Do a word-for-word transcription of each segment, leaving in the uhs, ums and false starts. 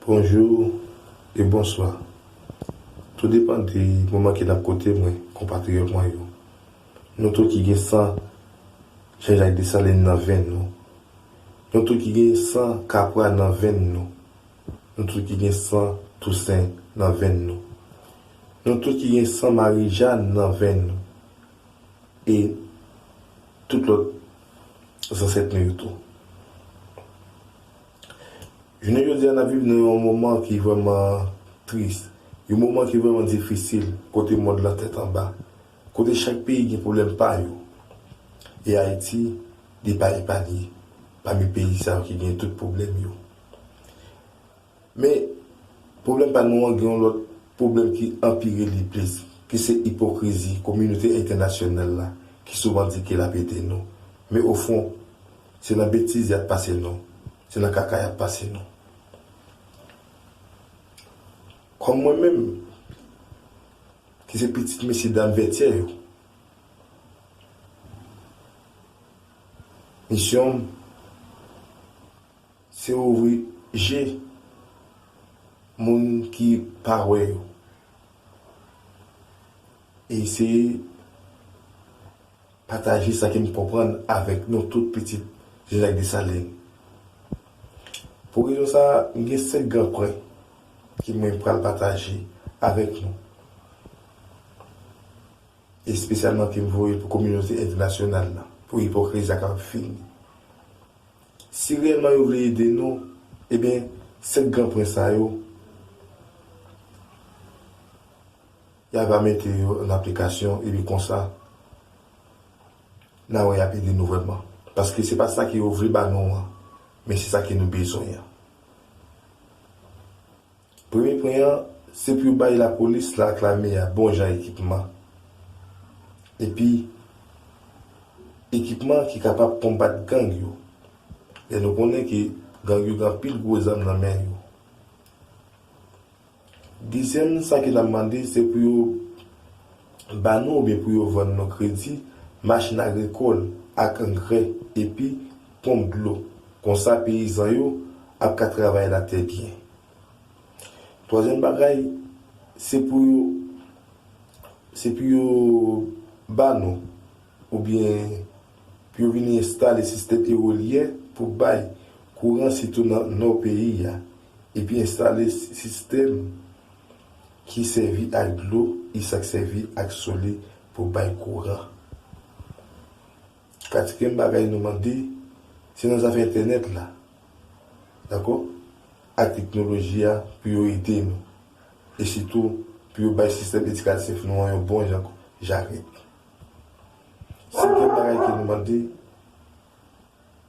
Bonjou e bonswa. Tou depann de moman ke n ap koute mwen, konpatriyòt mwen yo. Nou tout ki gen san Jean-Jacques Dessalines nan venn nou. Nou tout ki gen san Kapra nan venn nou. Nou tout ki gen san Tousen nan venn nou. Nou tout ki gen san Marijàn nan venn nou. E tout lòt zansèt nou yo tou. Jounen jodi a, n ap viv nan yon moman ki vrèman tris, yon moman ki vrèman difisil, kote mond lan tèt anba, kote chak peyi gen pwoblèm pa yo. E Ayiti, li pa epanye pami peyi sa yo ki gen tout pwoblèm yo. Men, pwoblèm pa nou an gen yon lòt pwoblèm ki anpire li plis, ki se ipokrizi kominote entènasyonal la, ki souvan di ke l ap ede nou. Men ofon, se nan betiz y ap pase nou, se nan kaka y ap pase nou. Kòm mwen menm, ki se pitit mesye dam Vètyè yo, misyon m, se ouvri je moun ki pa wè yo. E eseye pataje sa ke m konprann avèk nou tout pitit Jean-Jacques Dessalines. Pou rezon sa a, m gen senk gran pwen ke mwen pral pataje avèk nou. Espesyalman ke m voye pou kominote entènasyonal la, pou ipokrizi a kapab fini. Si reyèlman yo vle ede nou, ebyen, senk gran pwen sa yo, y a va mete yo an aplikasyon, epi konsa, n a wè y ap ede nou vrèman. Paske se pa sa ke yo vle ba nou an, men se sa ke nou bezwen an. Premye pwen an, se pou yo bay lapolis la ak lame a bon jan ekipman. Epi, ekipman ki kapab konbat gang yo. Lè nou konnen ke gang yo gen anpil gwo zam nan men yo. Dezyèm, sa ke n ap mande, se pou yo ba nou oubyen pou yo vann nou kredi, machin agrikòl ak angrè, epi ponp dlo. Konsa, peyizan yo ap ka travay latè byen. Twazyèm bagay, se pou yo, se pou yo ba nou, oubyen pou yo vini enstale sistèm ewolyen pou bay kouran sitou nan nò peyi a, epi enstale sistèm ki sèvi ak dlo, e sa k sèvi ak solè pou bay kouran. Katriyèm bagay nou mande, se nan zafè entènèt la, dakò, ak teknoloji a pou yo ede nou, e sitou pou yo bay sistèm edikatif nou an yon bon jan jarèt. Senkyèm bagay ke nou mande,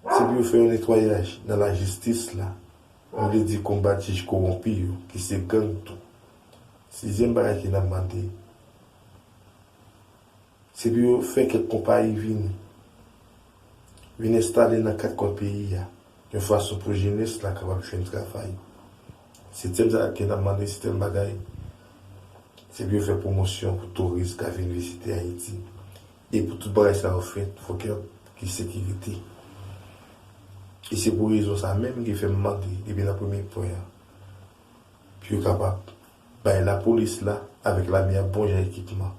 se pou yo fè yon netwayaj nan lajistis la, nou vle di konbat jij kowonpi yo, ki se gang tou. Sizyèm bagay ke n ap mande, se pou yo fè kèk konpayi vini, vin enstale nan kat kwen peyi a, yon fason pou jenès la kapab jwenn travay. Setyèm sa ke n ap mande, setyèm bagay, se pou yo fè pwomosyon pou touris ka vin vizite Ayiti. E pou tout bagay sa yo fèt, fòk y ap gen sekirite. E se pou rezon sa menm ki fè m mande, depi nan premye pwen an, pou yo kapab bay lapolis la avèk lame a bon jan ekipman,